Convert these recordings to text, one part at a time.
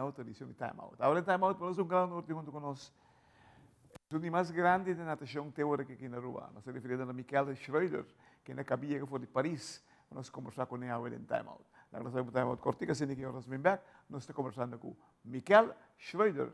otro edicion di Time Out. Awor den Time Out nos un gran honor tin hunto cu nos esun di mas grandi den natacion te ora aki na Aruba. Nos ta refiriendo na Mikel Schroeder, kende a caba yega for di Paris pa nos combersa cune awe den Time Out. Laga nos bai un Time Out cortico asina ki ora nos bin bek nos ta combersando cu Mikel Schroeder.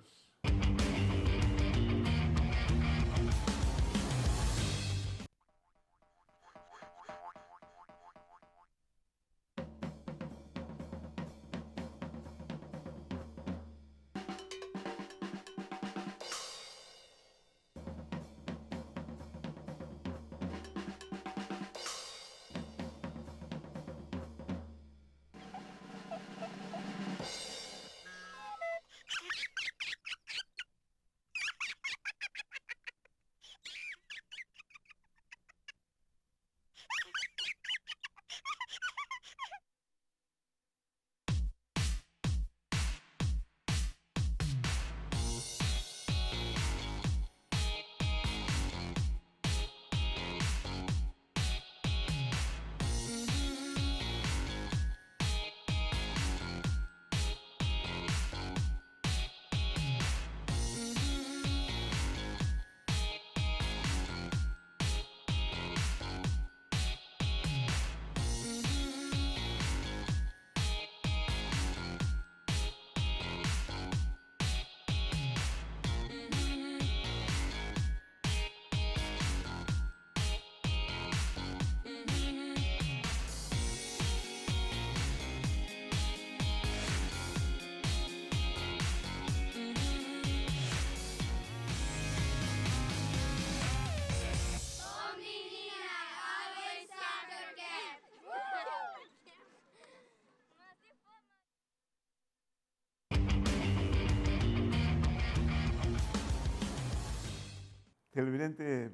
Televidente,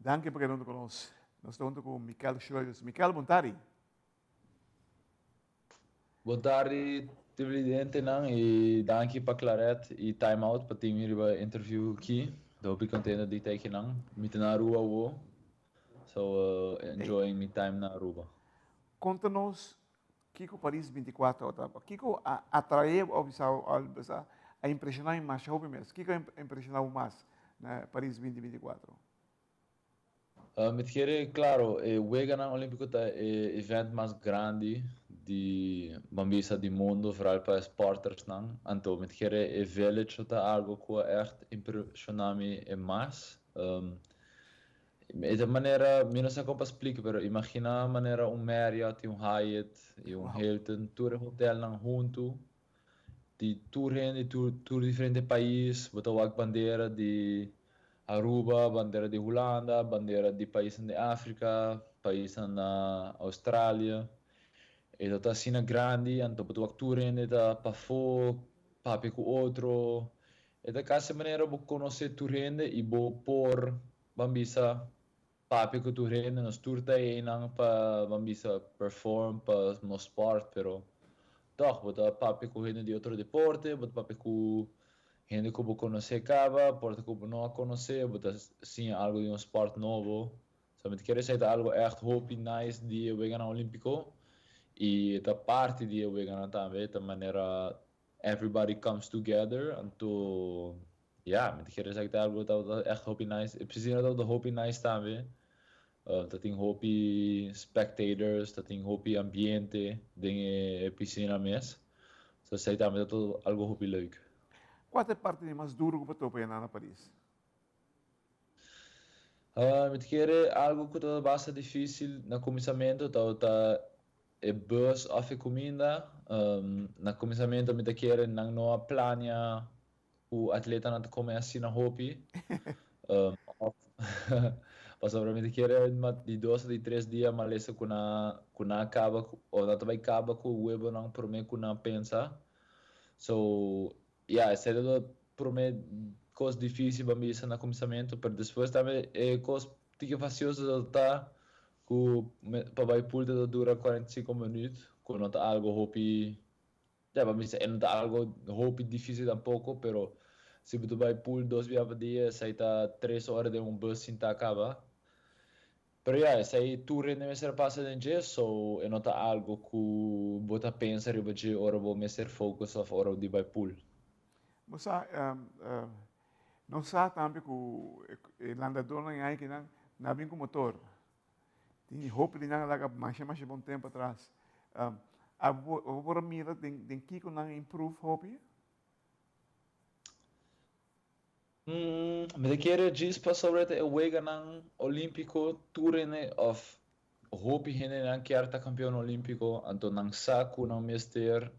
danki pa keda huntu ku nos. Nos ta huntu ku Mikel Schroeders. Mikel, bon tardi. Bon tardi televidentenan y danki pa Claret y Time Out pa tin mi riba e interview aki. Ta hopi contento di ta akinan. Mi ta na Aruba awo, so enjoying mi time na Aruba. Conta nos Kiko Paris 24 ta tabata? Kiko a atraé bo òf bisa bo a impreshoná mi masha hopi mes? Kiko a impreshoná bo mas na Paris 2024? Mi ta kere, klaro, e Weganan Olímpiko ta e event mas grandi di ban bisa di mundu, vooral pa e sportersnan. Anto mi ta kere e village lo ta algo ku a ègt impreshoná mi e mas. E ta manera, mi no sa kon pa splika, pero imagina manera un Marriott i un Hyatt i un Hilton, tur e hotelnan huntu, di tur hende, tur tur diferente pais, bo ta wak bandera di Aruba, bandera di Hulanda, bandera di paisnan di Afrika, paisnan na Australia. E ta ta asina grandi, anto bo ta wak tur hende ta pafó, papia ku otro. E ta casi manera bo conoce tur hende y bo por, ban bisa, papia cu tur hende. Nos tur ta eynan pa, ban bisa, perform pa nos sport, pero toch bo ta papia cu hende di otro deporte, bo ta papia cu hende cu bo conoce caba, por ta cu bo no a conoce, bo ta siña algo di un sport nobo. So mi ta kere esey ta algo echt hopi nice di e Weganan Olimpico y e ta parti di e weganan tambe, ta manera Everybody comes together anto ya mi ta kere esaki ta algo tabata echt hopi nice e piscina tabata hopi nice tambe ta tin hopi spectators ta tin hopi ambiente den e piscina mes so esei tambe tabata algo hopi leuk. Kua ta e parti di mas duro ku bo topa yanda na Paris? Mi ta kere algo ku tabata basta dificil na kuminsamentu tabata E bus of e cuminda, na cuminsamentu mi ta kere nan no a plania cu atletanan ta come asina hopi. Of pasobra mi ta kere di dos of di tres dia malesa cu nan cu nan a caba of nan ta bay caba cu webonan prome cu nan pensa. So ya esey ta e prome cos dificil pa bisa na cuminsamentu pero despues tambe e cos tiki fastioso ta Ku pa bai pulta ta dura 45 minuut, ku no ta algo hopi, ya pa mi sa e no ta algo hopi dificil tampoco, pero si bo ta bai pul dos bia pa dia esei ta tres ora den un bus sinta caba. Pero ya esei tur hende mester a pasa den dje, so e no ta algo ku bo ta pensa riba dje ora bo mester focus of ora di bai pul. Bo sa, nos sa tambe ku e landadónan ei akinan nan a bin ku motor. Tin hopi di nan a laga masha masha bon tempu atras. Abo por a mira den kiko nan a improve hopi? Mi ta kere djis pasobra ta e weganan olímpiko tur hende òf hopi hendenan kier ta kampeon olímpiko, anto nan sa ku nan mester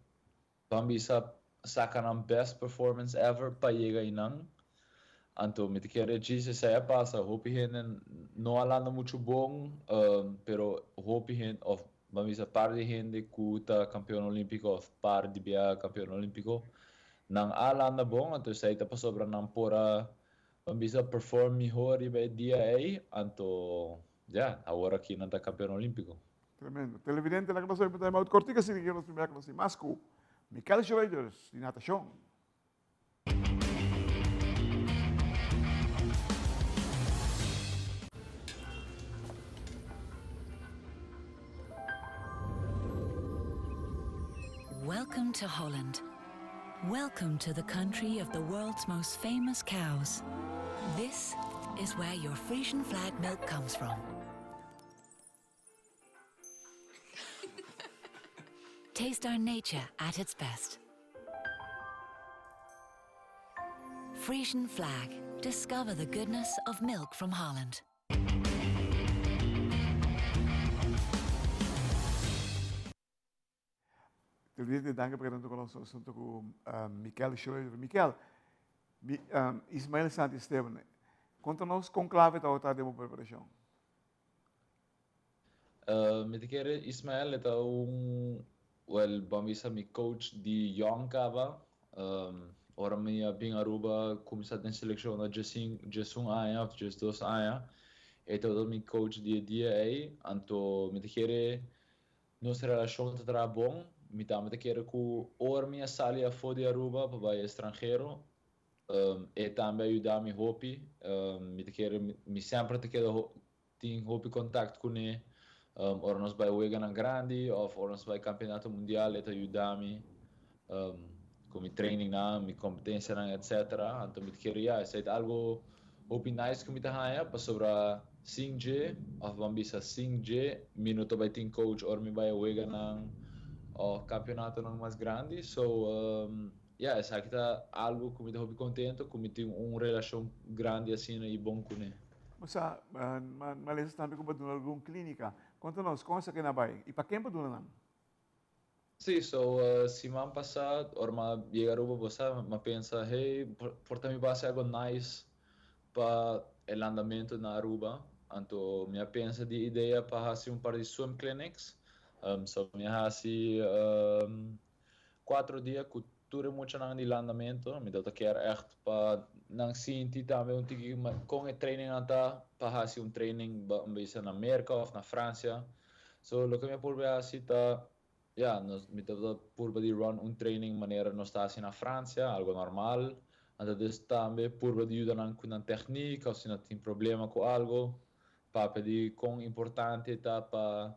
Ban bisa saca nan best performance ever pa yega einan. Anto mi ta kere djis esei a pasa. Hopi hende no a landa mucho bon, pero hopi hende of ban bisa par di hende cu ta campeon olimpico of par di bia campeon olimpico, nan a landa bon. Anto esei ta pasobra nan por a ban bisa perform miho riba e dia ei. Anto ya, awor aki nan ta campeon olimpico. Tremendo. Televidente, laga nos oye un time out cortico asina que nos primer conoci mas cu Michael Schroeders di natacion. Welcome to Holland. Welcome to the country of the world's most famous cows. This is where your Frisian flag milk comes from. Taste our nature at its best. Frisian flag. Discover the goodness of milk from Holland. Televidente, danki pa keda hunto ku nos hunto ku Mikel Schreuder. Mikel, Ismael Santi Esteban, konta nos kon klave tabata den bo preparashon? Mi ta kere Ismael e ta un, well, bo a bisa mi coach di yong kaba. Ora mi a bin Aruba kuminsá den selekshon na djesun aña òf djesdos aña, e tabata mi coach di e dia ei. Anto mi ta kere Nos relashon ta traha bon. Mi tambe ta kere ku ora mi a sali afó di Aruba pa bai estranhero, e tambe a yuda mi hopi. Mi ta kere mi semper ta keda tin hopi kontakt kuné. Ora nos bai weganan grandi òf ora nos bai kampionato mundial e ta yuda mi ku mi trainingnan, mi kompetensianan etcetera. Anto mi ta kere ya esei ta algu Hopi nice ku mi ta haña pasobra sin dje òf ban bisa sin dje mi no ta bai tin coach ora mi bai a weganan òf kampionatonan mas grandi so ya esaki ta algu ku mi ta hopi kontento ku mi tin un relashon grandi asina i bon kuné. Bo sa, malesa tambe ku bo duna algun klínika. Konta nos, kon esaki na bai i pa ken bo duna nan? Sí, so siman pasá ora m'a yega Aruba bo sa, m'a pensa hey por ta mi por hasi algo nice pa e landamento na Aruba. Anto mi a pensa di idea pa hasi un par di swim clinics. So mi a hasi cuatro dia cu tur e muchanan di landamento. Mi tabata kier echt pa nan sinti tambe un tiki con e trainingnan ta pa hasi un training bisa na Merca of na Francia. So loke mi a purba hasi ta, ya, nos, mi tabata purba di run un training manera nos ta hasi na Francia, algo normal. Anto dus tambe purba di yuda nan ku nan teknik of si nan tin problema ku algo, papia di kon importante ta pa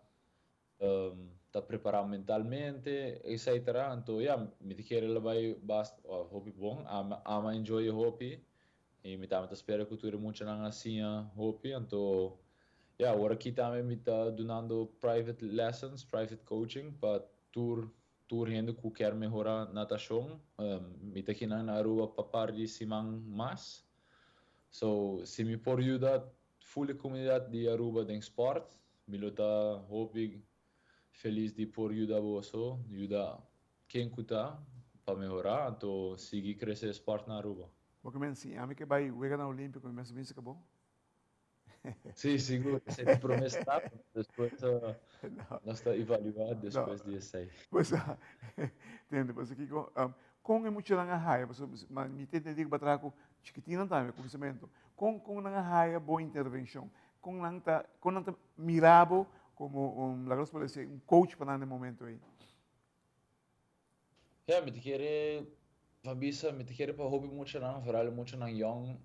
ta prepara mentalmente, etcetera. Anto ya, mi ta kere lo bai bast, hopi bon, ami a enjoy e hopi. I mi tambe ta spera ku tur e muchanan a siña hopi. Anto, ya, awor aki tambe mi ta dunando private lessons, private coaching pa tur tur hende ku kier mehora natashon. Mi ta kinan na Aruba pa par di siman mas. So, si mi por yuda ful e komunidat di Aruba den sport, mi lo ta hopi felis di por yuda boso, yuda ken ku ta pa mehora, anto sigui krese e sport na Aruba. Bo ke men si ami ke bai Weganan Olimpico mi mester binse kabo? Sí, sigur. Esei ta prome stap. Despues nos ta evalua despues di esei. Pues, tende, pues kiko, kon e muchanan a haya, pasobra mi ta entendí ku bo a traha ku chikitinnan tambe, kuminsamentu. Kon kon nan a haya bo intervenshon? Kon nan ta kon nan ta mira bo komo un, laga nos por desi, un coach pa nan den momento ei? Ja, mi ta kere pa bisa, mi ta kere pa hopi muchanan, vooral e muchanan yong,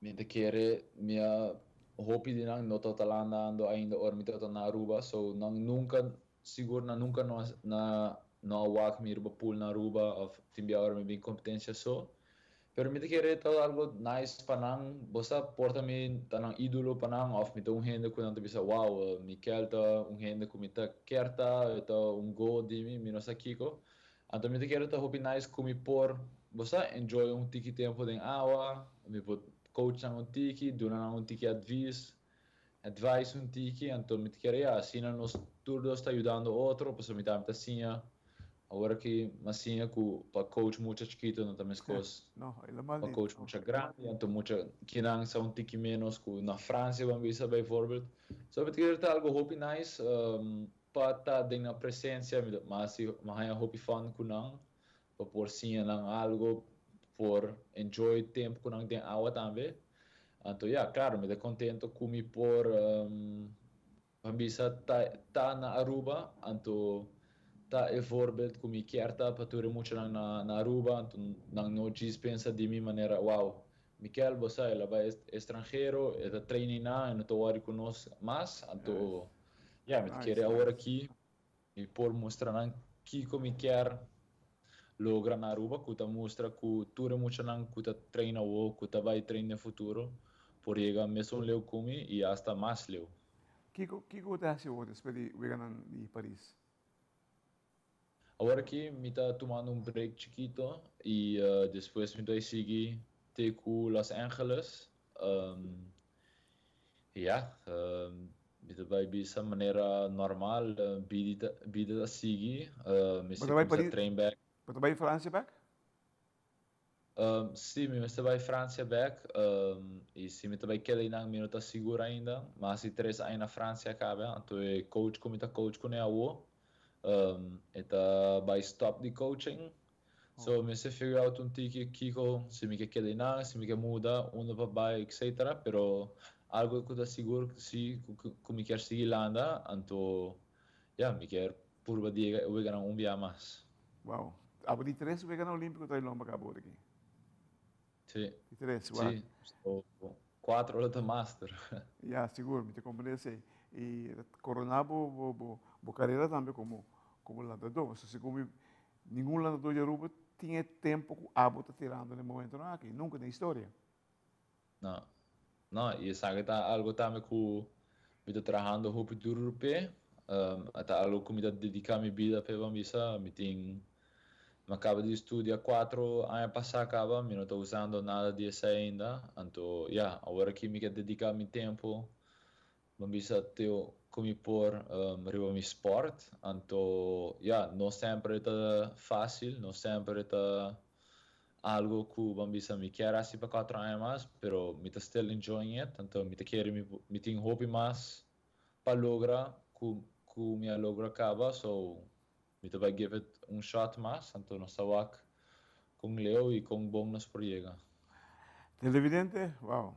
mi ta kere mi a hopi di nan no tabata landando ainda ora mi tabata na Aruba, so nan nunca, sigur nan nunca no a na. No a wak mi riba pool na Aruba of tin bia ora mi bin competencia so. Pero mi ta kere ta algo nice pa nan, bo sa, por ta mi ta nan idolo pa nan of mi ta un hende cu nan ta bisa, "Wow, Mikel ta un hende cu mi ta kier ta, e ta un goal di mi," mi no sa kico. Anto mi ta kere ta hopi nice cu mi por, bo sa, enjoy un tiki tempo den awa, mi por coach nan un tiki, duna nan un tiki advice un tiki. Anto mi ta kere, ya, asina nos tur dos ta yudando otro, pasobra mi tambe ta siña. Awor cu m'a siña cu pa coach mucha chikito no ta mescos No, helemaal pa niet. Coach mucha grandi, anto mucha kinan sa un tiki menos cu na Francia, ban bisa, bijvoorbeeld. So mi ta kere ta algo hopi nice pa ta den nan presencia, mi ta mas si m'a haya hopi fun cu nan, pa por siña nan algo, por enjoy tempo cu nan den awa tambe. Anto ja, claro, mi ta contento cu mi por ban bisa ta na Aruba, anto ta e voorbeeld cu mi kier ta pa tur e muchanan na Aruba, anto nan no djis pensa di mi manera, "Wow, Mikel, bo sa, el a bay extranhero, e ta training na, e no ta worry cu nos mas." Anto ja, mi ta kere awor aki mi por mustra nan kico mi kier logra na Aruba, cu ta mustra cu tur e muchanan cu ta train awo, cu ta bay train den futuro, por yega mesun leu cu mi y hasta mas leu. Kico ta haci despues di Weganan di Paris? Awor aki mi ta tumando un break chikito y despues mi ta sigui te cu Los Angeles. Ja, mi ta bay bisa manera normal, bida ta sigui. Mi Bo ta bay cuminsa Paris? Train back. Bo ta bay Francia back? Si, mi mester bay Francia back y si mi ta bay keda einan, mi no ta sigur ainda. Mas si 3 aña na Francia caba, anto e coach cu mi ta coach cu ne awo, e ta bay stop di coaching. So mi mester figure out un tiki kico, si mi ke keda einan, si mi ke muda, unda pa bay, etc. Pero algo cu ta sigur si cu mi kier sigui landa, anto ja, mi kier purba di yega un biaha mas. Wow. Abo di tres Weganan Olimpico ta lomba cabo aki. Si. Di tres, wow. Si. So, cuatro ora ta master. Ja, sigur, mi ta comprende esey. Y corona bo carera tambe como landador. So, segun ningun landador di Aruba tin e tempo cu abo ta tirando na e momento aki. Nunca den historia. No, y esaki ta algo tambe cu mi ta trahando hopi duro p'e. Ta algo cu mi ta dedica mi bida p'e, ban bisa. Mi tin, mi a caba di studia 4 aña pasa caba, mi no ta usando nada di esey ainda. Anto, ja, awor aki mi kier dedica mi tempo, ban bisa, te cu mi por riba mi sport. Anto, ja, no semper ta facil, no semper ta algo cu, ban bisa, mi kier haci pa 4 aña mas, pero mi ta still enjoying it. Anto mi ta kere mi tin hopi mas pa logra cu mi a logra caba, so mi ta bay give it un shot mas. Anto nos ta wak con leu y con bon nos por yega. Televidente, wow.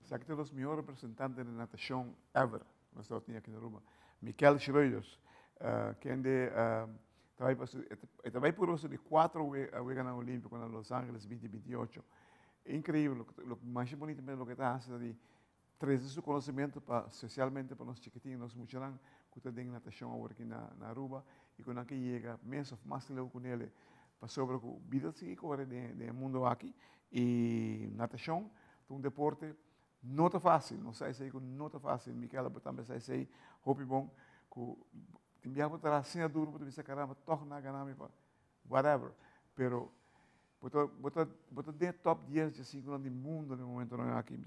Esaki ta e mihor representante di natacion ever. Nos tin aki na Aruba. Mikel Schreuders, kende tambe por di cuatro Weganan Olimpico na Los Angeles 2028. Increibel, loke mas bunita loke ta haciendo di trece su conocimento pa specialmente pa nos chikitinnan, nos muchanan cu ta den natacion awor aki na Aruba y cu nan ke yega mes of mas leu cu ne, pasobra cu bida ta sigui core den mundo aki y natacion ta un deporte no ta facil, no sa cu no ta facil. Mikel tambe sa esey hopi bon, cu tin biaha bo ta asina duro, bo ta bisa, "Caramba, toch nan a gana mi pa whatever." Pero bo ta den top 10 di 5 di mundo na e momento aki.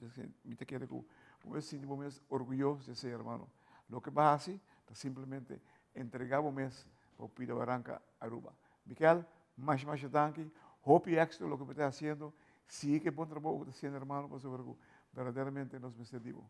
Mi ta kere cu bo sinti bo mes orguyoso di esey, ruman. Loke bo a haci ta simplemente entrega bo mes pa pida baranca Aruba. Mikel, masha masha danki. Hopi exito loke bo ta haciendo. Sigui cu e bon trabou cu bo ta haciendo, ruman, pasobra cu berdaderamente nos mester di bo.